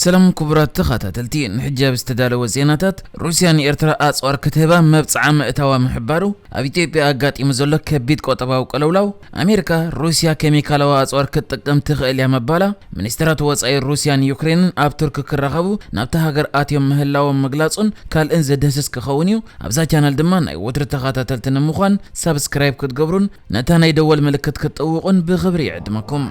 ሰላም ክቡራት ተኸታተልቲ፣ ንሕጂ ኣብ ዝተዳለወ ዜናታት፣ ሩስያ ንኤርትራ ኣጽዋር ክትህባ መብጽዓ ምእታዋ ምሕባሩ፣ ኣብ ኢትዮጵያ ኣጋጢሙ ዘሎ ከቢድ ቆጠባዊ ቅልውላው፣ ኣሜሪካ ሩስያ ኬሚካላዊ ኣጽዋር ክትጥቀም ትኽእል እያ ምባላ፣ ሚኒስትራት ወጻኢ ሩስያን ዩክሬንን ኣብ ቱርኪ ክራኸቡ ናብታ ሃገር ኣትዮም ምህላዎም ምግላጹን ካልእን ዝድህስስ ክኸውን እዩ። ኣብዛ ቻነል ድማ ናይ ወትሩ ተኸታተልቲ ንምዃን ሳብስክራይብ ክትገብሩን ነታ ናይ ደወል ምልክት ክትጥውቑን ብኽብሪ ይዕድመኩም።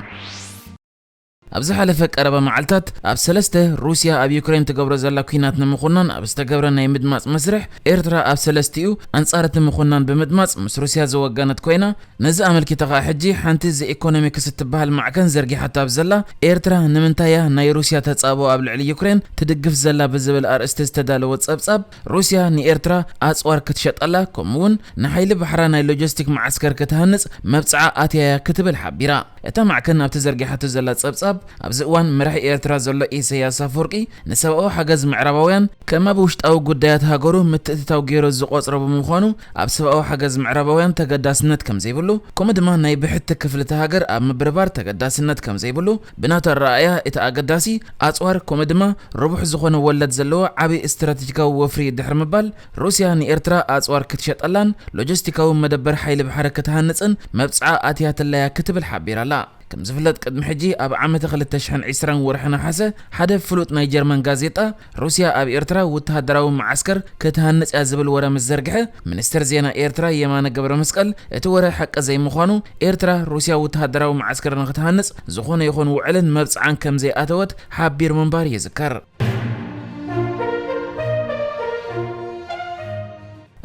ኣብ ዝሓለፈ ቀረባ መዓልታት ኣብ ሰለስተ ሩስያ ኣብ ዩክሬን ትገብሮ ዘላ ኲናት ንምኹናን ኣብ ዝተገብረ ናይ ምድማጽ መስርሕ፣ ኤርትራ ኣብ ሰለስቲኡ ኣንጻር እቲ ምኹናን ብምድማጽ ምስ ሩስያ ዝወገነት ኮይና፣ ነዚ ኣመልኪታ ከኣ ሕጂ ሓንቲ ዘ ኢኮኖሚክስ እትበሃል ማዕከን ዘርጊሓታ ኣብ ዘላ፣ ኤርትራ ንምንታይ እያ ናይ ሩስያ ተጻብኦ ኣብ ልዕሊ ዩክሬን ትድግፍ ዘላ ብዝብል ኣርእስቲ ዝተዳለወ ጸብጻብ፣ ሩስያ ንኤርትራ ኣጽዋር ክትሸጠላ፣ ከምኡ'ውን ንሓይሊ ባሕራ ናይ ሎጂስቲክ መዓስከር ክትሃንጽ መብጽዓ ኣትያያ ክትብል ሓቢራ። እታ ማዕከን ኣብቲ ዘርጊሓቶ ዘላ ጸብጻብ፣ ኣብዚ እዋን መራሒ ኤርትራ ዘሎ ኢሳያስ ኣፈወርቂ ንሰብኣዊ ሓገዝ ምዕራባውያን ከም ኣብ ውሽጣዊ ጉዳያት ሃገሩ ምትእትታው ገይሩ ዝቖጽሮ ብምዃኑ፣ ኣብ ሰብኣዊ ሓገዝ ምዕራባውያን ተገዳስነት ከም ዘይብሉ፣ ከምኡ ድማ ናይ ብሕቲ ክፍልቲ ሃገር ኣብ ምብርባር ተገዳስነት ከም ዘይብሉ፣ ብናቱ ኣረኣእያ እቲ ኣገዳሲ ኣጽዋር ከምኡ ድማ ርቡሕ ዝኾነ ወለድ ዘለዎ ዓቢ ስትራቴጂካዊ ወፍሪ ድሕሪ ምባል፣ ሩስያ ንኤርትራ ኣጽዋር ክትሸጠላን ሎጂስቲካዊ መደበር ሓይሊ ባሕሪ ክትሃንጽን መብጽዓ ኣትያትላያ ክትብል ሓቢራ ኣላ። ከም ዝፍለጥ ቅድሚ ሕጂ ኣብ ዓመተ ክልተ ሽሕን ዕስራን ወርሒ ነሓሰ ሓደ ፍሉጥ ናይ ጀርመን ጋዜጣ ሩስያ ኣብ ኤርትራ ወተሃደራዊ መዓስከር ክትሃንጽ እያ ዝብል ወረ ምስ ዘርግሐ፣ ሚኒስትር ዜና ኤርትራ የማነ ገብረ መስቀል እቲ ወረ ሓቂ ዘይምዃኑ፣ ኤርትራ ሩስያ ወተሃደራዊ መዓስከር ንክትሃንጽ ዝኾነ ይኹን ውዕልን መብጽዓን ከም ዘይኣተወት ሓቢሩ ምንባር ይዝከር።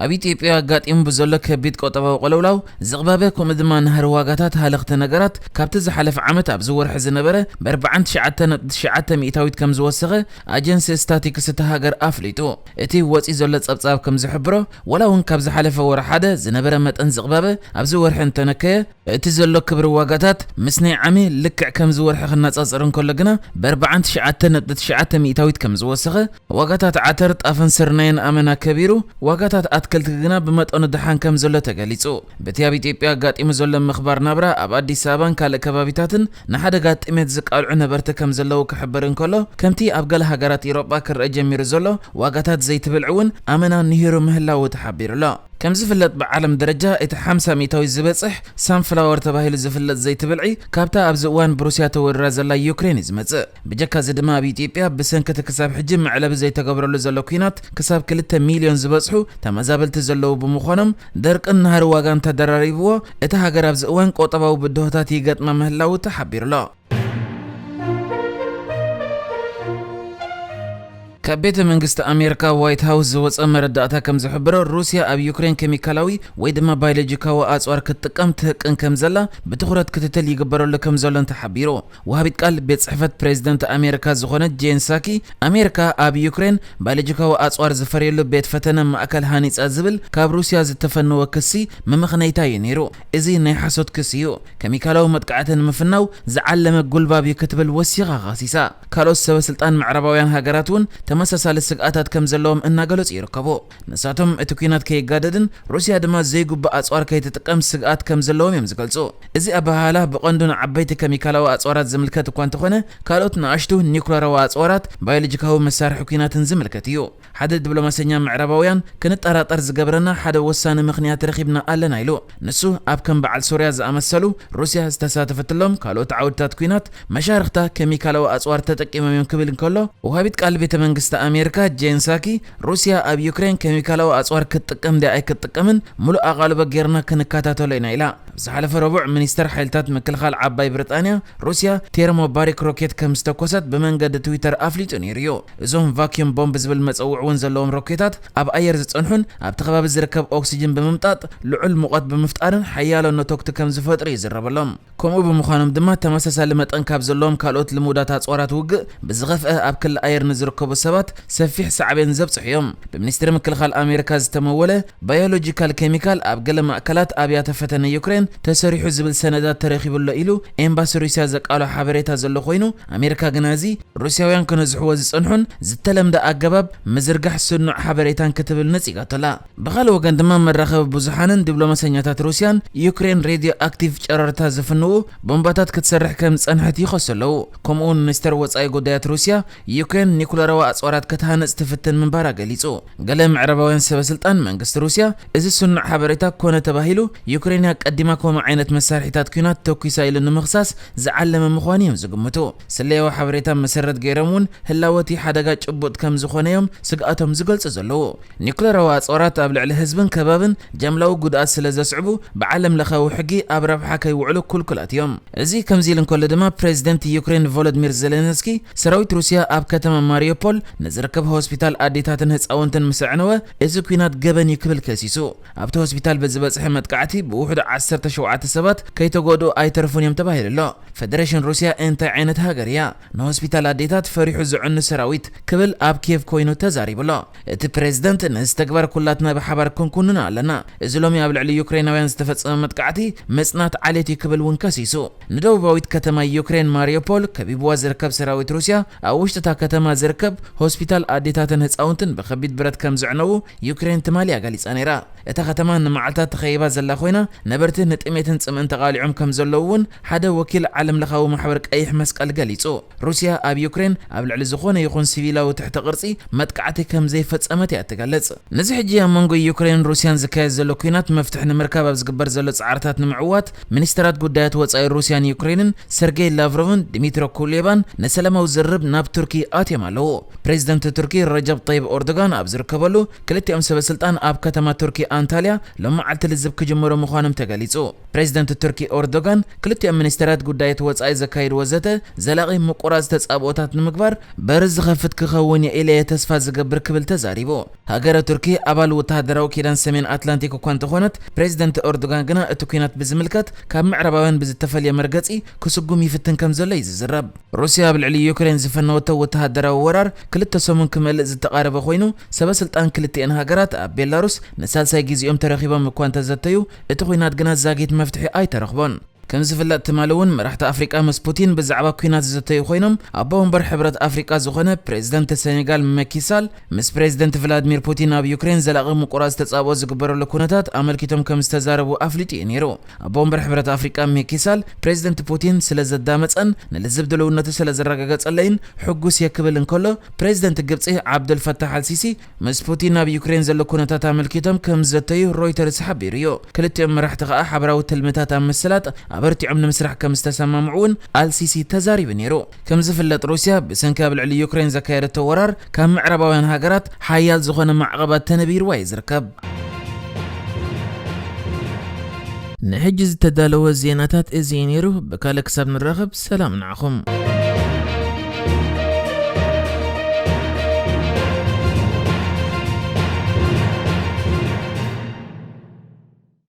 ኣብ ኢትዮጵያ ኣጋጢሙ ብዘሎ ከቢድ ቆጠባዊ ቅልውላው፣ ዝቕባበ ከምኡ ድማ ናህሪ ዋጋታት ሃለኽቲ ነገራት ካብቲ ዝሓለፈ ዓመት ኣብዚ ወርሒ ዝነበረ ብኣርብዓን ትሽዓተ ነጥቢ ትሽዓተ ሚእታዊት ከም ዝወሰኸ ኣጀንሲ ስታቲክስ እታ ሃገር ኣፍሊጡ። እቲ ወጺኡ ዘሎ ጸብጻብ ከም ዝሕብሮ፣ ዋላ እውን ካብ ዝሓለፈ ወርሒ ሓደ ዝነበረ መጠን ዝቕባበ ኣብዚ ወርሒ እንተነከየ፣ እቲ ዘሎ ክብሪ ዋጋታት ምስ ናይ ዓሚ ልክዕ ከምዚ ወርሒ ክነጻጸር እንከሎ ግና ብኣርብዓን ትሽዓተ ነጥቢ ትሽዓተ ሚእታዊት ከም ዝወሰኸ፣ ዋጋታት ዓተር፣ ጣፍን ስርናይን ኣመና ከቢሩ፣ ዋጋታት ኣትክልቲ ግና ብመጠኑ ደሓን ከም ዘሎ ተገሊጹ። በቲ ኣብ ኢትዮጵያ ኣጋጢሙ ዘሎ ምኽባር ናብራ ኣብ ኣዲስ ኣበባን ካልእ ከባቢታትን ንሓደጋ ጥሜት ዝቃልዑ ነበርቲ ከም ዘለዉ ክሕብር እንከሎ፣ ከምቲ ኣብ ገለ ሃገራት ኤውሮጳ ክረአ ጀሚሩ ዘሎ ዋጋታት ዘይቲ ብልዒ እውን ኣመና ንሂሩ ምህላዉ ተሓቢሩ ኣሎ። ከም ዝፍለጥ ብዓለም ደረጃ እቲ ሓምሳ ሚእታዊት ዝበጽሕ ሳንፍላወር ተባሂሉ ዝፍለጥ ዘይቲ ብልዒ ካብታ ኣብዚ እዋን ብሩስያ ተወሪራ ዘላ ዩክሬን እዩ ዝመጽእ። ብጀካ እዚ ድማ ኣብ ኢትዮጵያ ብሰንኪ እቲ ክሳብ ሕጂ መዕለቢ ዘይተገብረሉ ዘሎ ኲናት ክሳብ ክልተ ሚልዮን ዝበጽሑ ተመዛበልቲ ዘለዉ ብምዃኖም ደርቅን ናህሪ ዋጋን ተደራሪብዎ እታ ሃገር ኣብዚ እዋን ቆጠባዊ ብድሆታት ይገጥማ ምህላዉ ተሓቢሩ ኣሎ። ካብ ቤተ መንግስቲ ኣሜሪካ ዋይት ሃውስ ዝወጸ መረዳእታ ከም ዝሕብሮ፣ ሩስያ ኣብ ዩክሬን ኬሚካላዊ ወይ ድማ ባዮሎጂካዊ ኣጽዋር ክትጥቀም ትህቅን ከም ዘላ ብትኹረት ክትትል ይግበረሉ ከም ዘሎን ተሓቢሩ። ወሃቢት ቃል ቤት ጽሕፈት ፕሬዚደንት ኣሜሪካ ዝኾነት ጄን ሳኪ፣ ኣሜሪካ ኣብ ዩክሬን ባዮሎጂካዊ ኣጽዋር ዝፈርየሉ ቤት ፈተነ ማእከል ሃኒጻ ዝብል ካብ ሩስያ ዝተፈነወ ክሲ መመኽነይታ እዩ ነይሩ። እዚ ናይ ሓሶት ክሲ እዩ። ኬሚካላዊ መጥቃዕቲ ንምፍናው ዝዓለመ ጉልባብ እዩ ክትብል ወሲኻ ከሲሳ። ካልኦት ሰበ ስልጣን ምዕራባውያን ሃገራት እውን ተመሳሳሊ ስግኣታት ከም ዘለዎም እናገለጹ ይርከቡ። ንሳቶም እቲ ኲናት ከይጋደድን ሩስያ ድማ ዘይግቡእ ኣጽዋር ከይትጥቀም ስግኣት ከም ዘለዎም እዮም ዝገልጹ። እዚ ኣበሃህላ ብቐንዱ ንዓበይቲ ኬሚካላዊ ኣጽዋራት ዝምልከት እኳ እንተኾነ፣ ካልኦት ንኣሽቱ ኒውክለራዊ ኣጽዋራት፣ ባዮሎጂካዊ መሳርሒ ኲናትን ዝምልከት እዩ። ሓደ ዲፕሎማሰኛ ምዕራባውያን ክንጠራጠር ዝገብረና ሓደ ወሳኒ ምኽንያት ረኺብና ኣለና ኢሉ። ንሱ ኣብ ከም በዓል ሶርያ ዝኣመሰሉ ሩስያ ዝተሳተፈትሎም ካልኦት ዓውድታት ኲናት መሻርኽታ ኬሚካላዊ ኣጽዋር ተጠቂሞም እዮም ክብል እንከሎ፣ ወሃቢት ቃል ቤተ መንግስቲ ኣሜሪካ ጄን ሳኪ፣ ሩስያ ኣብ ዩክሬን ኬሚካላዊ ኣጽዋር ክትጥቀም ድያ ኣይክትጥቀምን ምሉእ ኣቓልቦ ጌርና ክንከታተሎ ኢና ኢላ። ኣብ ዝሓለፈ ረቡዕ ሚኒስተር ሓይልታት ምክልኻል ዓባይ ብሪጣንያ፣ ሩስያ ቴርሞባሪክ ሮኬት ከም ዝተኮሰት ብመንገዲ ትዊተር ኣፍሊጡ ነይሩ እዩ። እዞም ቫክዩም ቦምብ ዝብል መጸውዒ እውን ዘለዎም ሮኬታት ኣብ ኣየር ዝጸንሑን ኣብቲ ከባቢ ዝርከብ ኦክሲጅን ብምምጣጥ ልዑል ሙቐት ብምፍጣርን ሓያሎ ነቶክቲ ከም ዝፈጥሩ ይዝረበሎም። ከምኡ ብምዃኖም ድማ ተመሳሳሊ መጠን ካብ ዘለዎም ካልኦት ልሙዳት ኣጽዋራት ውግእ ብዝኸፍአ ኣብ ክሊ ኣየር ንዝርከቡ ሰባት ሰፊሕ ሳዕቤን ዘብጽሑ እዮም። ብሚኒስትሪ ምክልኻል ኣሜሪካ ዝተመወለ ባዮሎጂካል ኬሚካል ኣብ ገለ ማእከላት ኣብያተ ፈተነ ዩክሬን ተሰሪሑ ዝብል ሰነዳት ተረኺቡ ኣሎ ኢሉ ኤምባሲ ሩስያ ዘቃሎ ሓበሬታ ዘሎ ኮይኑ፣ ኣሜሪካ ግና እዚ ሩስያውያን ክነዝሕዎ ዝጸንሑን ዝተለምደ ኣገባብ ምዝርጋሕ ስኑዕ ሓበሬታን ክትብል ነጺጋቶ ኣላ። ብኻልእ ወገን ድማ መራኸቢ ብዙሓንን ዲፕሎማሰኛታት ሩስያን ዩክሬን ሬድዮ ኣክቲቭ ጨረርታ ዝፍንዉ ቦምባታት ክትሰርሕ ከም ዝጸንሐት ይኸሱ ኣለዉ። ከምኡውን ሚኒስተር ወጻኢ ጉዳያት ሩስያ ዩክሬን ኒኩለራዊ ኣጽዋራት ክትሃንጽ ትፍትን ምንባራ ገሊጹ። ገለ ምዕራባውያን ሰበ ስልጣን መንግስቲ ሩስያ እዚ ስኑዕ ሓበሬታ ኮነ ተባሂሉ ዩክሬን ኣቀዲማ ከምኡ ዓይነት መሳርሒታት ኲናት ተኲሳ ኢሉ ንምኽሳስ ዝዓለመ ምዃኑ እዮም ዝግምቱ። ስለያዊ ሓበሬታ መሰረት ገይሮም እውን ህላወ እቲ ሓደጋ ጭቡጥ ከም ዝኾነ እዮም ስግኣቶም ዝገልጹ ዘለዉ። ኒኩለራዊ ኣጽዋራት ኣብ ልዕሊ ህዝብን ከባብን ጃምላዊ ጉድኣት ስለ ዘስዕቡ ብዓለም ለኻዊ ሕጊ ኣብ ረብሓ ከይውዕሉ ክልኩላት እዮም። እዚ ከምዚ ኢሉ እንከሎ ድማ ፕሬዚደንት ዩክሬን ቮሎዲሚር ዜሌንስኪ ሰራዊት ሩስያ ኣብ ከተማ ማሪዮፖል ንዝርከብ ሆስፒታል ኣዴታትን ህፃውንትን ምስ ኣዕነወ እዚ ኲናት ገበን እዩ ክብል ከሲሱ። ኣብቲ ሆስፒታል ብዝበፅሐ መጥቃዕቲ ብውሕዱ ዓሰርተ ሸውዓተ ሰባት ከይተጎድኡ ኣይተርፉን እዮም ተባሂሉ ኣሎ። ፈደሬሽን ሩስያ እንታይ ዓይነት ሃገር እያ? ንሆስፒታል ኣዴታት ፈሪሑ ዘዕኑ ሰራዊት ክብል ኣብ ኪየቭ ኮይኑ ተዛሪቡ ኣሎ። እቲ ፕሬዝደንት ነዚ ተግባር ኩላትና ብሓባር ክንኩንኖ ኣለና። እዚ ሎሚ ኣብ ልዕሊ ዩክሬናውያን ዝተፈጸመ መጥቃዕቲ መጽናት ዓሌት እዩ ክብል እውን ከሲሱ። ንደቡባዊት ከተማ ዩክሬን ማሪዮፖል ከቢብዋ ዝርከብ ሰራዊት ሩስያ ኣብ ውሽጢ እታ ከተማ ዝርከብ ሆስፒታል ኣዴታትን ህፃውንትን ብከቢድ ብረት ከም ዘዕነዉ ዩክሬን ትማሊ ኣጋሊጻ ነይራ። እታ ከተማ ንመዓልታት ተኸቢባ ዘላ ኮይና ነበርቲ ንጥሜትን ጽምእን ተቓሊዖም ከም ዘለዉ እውን ሓደ ወኪል ዓለም ለኻዊ ማሕበር ቀይሕ መስቀል ገሊጹ። ሩስያ ኣብ ዩክሬን ኣብ ልዕሊ ዝኾነ ይኹን ሲቪላዊ ትሕተ ቅርጺ መጥቃዕቲ ከም ዘይፈጸመት እያ ትገልጽ። ነዚ ሕጂ ኣብ መንጎ ዩክሬንን ሩስያን ዝካየድ ዘሎ ኲናት መፍትሒ ንምርካብ ኣብ ዝግበር ዘሎ ጻዕርታት ንምዕዋት ሚኒስተራት ጉዳያት ወጻኢ ሩስያን ዩክሬንን ሰርጌይ ላቭሮቭን ዲሚትሮ ኩሌባን ንሰላማዊ ዝርርብ ናብ ቱርኪ ኣትዮም ኣለዉ። ፕሬዚደንት ቱርኪ ረጀብ ጠይብ ኦርዶጋን ኣብ ዝርከበሉ ክልቲኦም ሰበ ስልጣን ኣብ ከተማ ቱርኪ ኣንታልያ ሎሚ መዓልቲ ልዝብ ክጅምሩ ምዃኖም ተገሊጹ። ፕሬዚደንት ቱርኪ ኦርዶጋን ክልቲኦም ሚኒስተራት ጉዳያት ወጻኢ ዘካየድዎ ዘተ ዘላቒ ምቁራጽ ተጻብኦታት ንምግባር በር ዝኸፍት ክኸውን እየ ኢለ እየ ተስፋ ዝገብር ክብል ተዛሪቡ። ሃገረ ቱርኪ ኣባል ወተሃደራዊ ኪዳን ሰሜን ኣትላንቲክ እኳ እንተኾነት ፕሬዚደንት ኦርዶጋን ግና እቲ ኲናት ብዝምልከት ካብ ምዕራባውያን ብዝተፈልየ መርገጺ ክስጉም ይፍትን ከም ዘሎ እዩ ዝዝረብ። ሩስያ ኣብ ልዕሊ ዩክሬን ዝፈነወቶ ወተሃደራዊ ወራር ክልተ ሰሙን ክመልእ ዝተቓረበ ኮይኑ ሰበ ስልጣን ክልቲኤን ሃገራት ኣብ ቤላሩስ ንሳልሳይ ግዜኦም ተረኺቦም እኳ እንተዘተዩ እቲ ኲናት ግና ዛጊት መፍትሒ ኣይተረኽቦን። ከም ዝፍለጥ ትማሊ እውን መራሕቲ ኣፍሪቃ ምስ ፑቲን ብዛዕባ ኲናት ዝዘተዩ ኮይኖም ኣቦ ወንበር ሕብረት ኣፍሪቃ ዝኾነ ፕሬዚደንት ሴኔጋል መኪሳል ምስ ፕሬዚደንት ቭላድሚር ፑቲን ኣብ ዩክሬን ዘላቒ ምቁራጽ ተጻብኦ ዝግበረሉ ኩነታት ኣመልኪቶም ከም ዝተዛረቡ ኣፍሊጡ እዩ ነይሩ። ኣቦ ወንበር ሕብረት ኣፍሪቃ መኪሳል ፕሬዚደንት ፑቲን ስለ ዘዳመጸን ንልዝብ ድልውነቱ ስለ ዘረጋገጸለይን ሕጉስ እየ ክብል እንከሎ ፕሬዚደንት ግብጺ ዓብዱልፈታሕ ኣልሲሲ ምስ ፑቲን ኣብ ዩክሬን ዘሎ ኩነታት ኣመልኪቶም ከም ዝዘተዩ ሮይተርስ ሓቢሩ እዩ። ክልቲኦም መራሕቲ ከኣ ሓበራዊ ትልምታት ኣብ ምስላጥ ኣበርቲዖም ንምስራሕ ከም ዝተሰማምዑ እውን ኣልሲሲ ተዛሪቡ ነይሩ። ከም ዝፍለጥ ሩስያ ብሰንኪ ኣብ ልዕሊ ዩክሬን ዘካየደቶ ወራር ካብ ምዕራባውያን ሃገራት ሓያል ዝኾነ ማዕቐባት ተነቢርዋ እዩ ዝርከብ። ንሕጂ ዝተዳለወ ዜናታት እዚ እዩ ነይሩ። ብካልእ ክሳብ ንራኸብ ሰላም ንዓኹም።